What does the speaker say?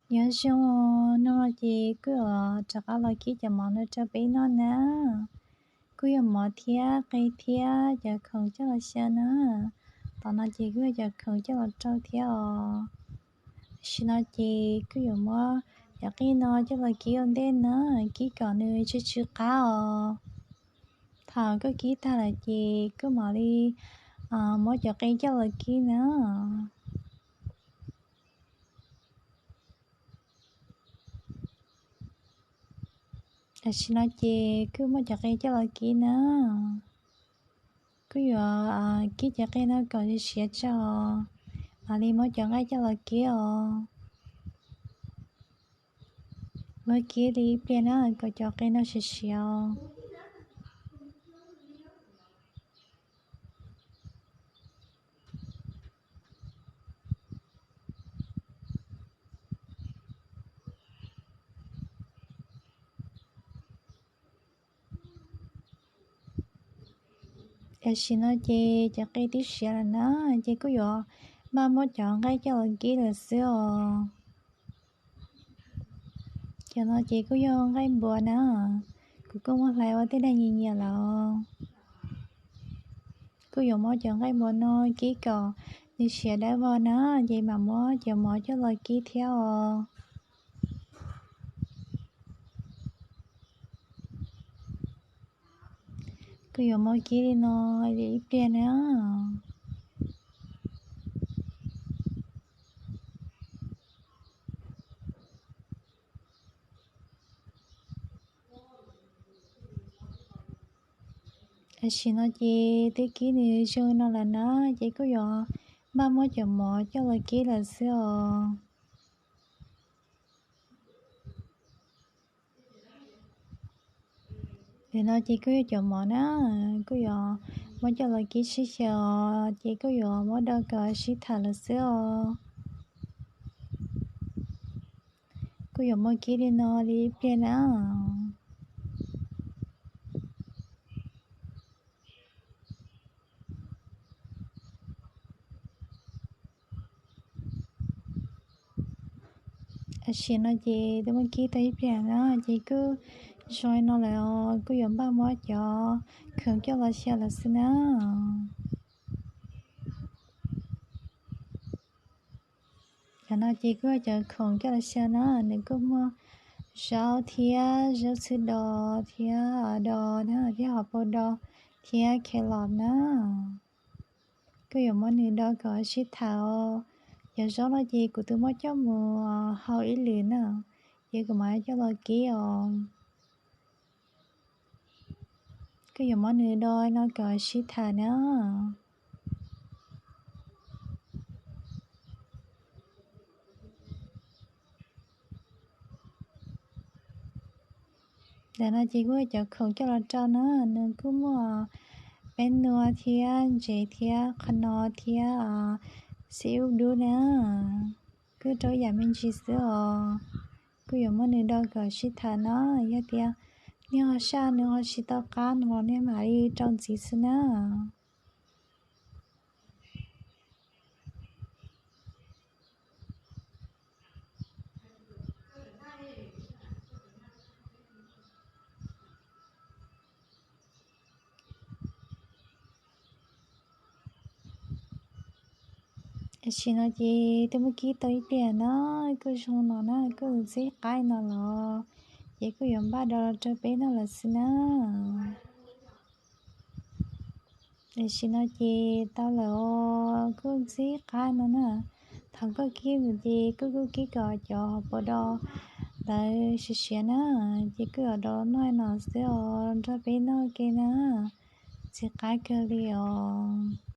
Nyob zoo, hnub no ces kuj yuav rov qab los kib cov mov no rau peb noj na. Kuj yuav mov thiab qe thiab cov khoom coj los xyaw na. Tom no ces kuj yuav cov khoom coj los rau thiab os. Tam sim no ces kuj yuav muab cov qe no coj los kib ua ntej na, kib kom nws tsw tsw qab os. Thaum koj kib tag lawm ces kuj mam li muab cov qe coj los kib na. Tam sim no ces kuj muab cov qe coj los kib na. Kuj yuav kib cov qe no kom siav siav tso, mam li muab cov nqaij coj los kib os. Muab kib li ib pliag na kom cov qe no siav siav os. Tam sim no ces cov qe twb siav lawm na, ces kuj yuav npaj muab cov nqaij coj los kib lawm xwb os. Cov no ces kuj yog nqaij npua na, kuv kuj muab hlais ua tej daim nyias nyias lawm. Kuj yuav muab cov nqaij npua no kib kom nws siav dawb vog na, ces mam muab cov mov coj los kib thiab os. Kuj yuav muab kib li no ib pliag na. Tam sim no ces twb kib nws zoo no lawm na, ces kuj yuav npaj muab cov mov coj los kib lawm xwb os. Nim no ces kuj yog cov mov na, kuj yuav muab coj los kib sib xyaw os, ces kuj yuav muab do kom sib tham lawm xwb os. Kuj yuav muab kib li no li ib pliag na. Tam sim no ces twb muab kib tau ib pliag na, ces kuj zoo li no lawm os, kuj yuav npaj muab cov khoom coj los xyaw lawm xwb na. Cov no ces kuj yog cov khoom coj los xyaw na, nws kuj muaj zaub thiab zaub txhwb dos thiab dos na, thiab hauv paus dos thiab carrot na. Kuj yuav muab nws do kom sib tham os. Cov zaub no ces kuv twb muab coj mus hau ib lwm na, ces kuv mam coj los kib os. Kuj yuav muab nws do no kom sib tham na. Ntawm no ces kuj cov khoom coj los rau na, nws kuj muaj peb nua thiab ntsev thiab qhov no thiab xib ub dub na, kuj rau yam me ntsis xwb os. Kuj yuav muab nws do kom sib tham na, yog tias nej ho saj nws ho tsis tau qab no los nej mam li rau ntxiv xwb na. Tam sim no ces twb muab kib tau ib pliag na, kuj zoo no na, kuj ntxim qab no los, ces kuj yuav npaj do rau peb noj lawm xwb na. Tam sim no ces tau lawm os, kuj ntxim qab no na. Thaum koj kib ntawd ces kuj kuj kib kom cov hauv paus dos lawv siav siav na, ces kuj yuav do noj no xwb os, nrog peb noj ke na. Ntxim qab kawg li os.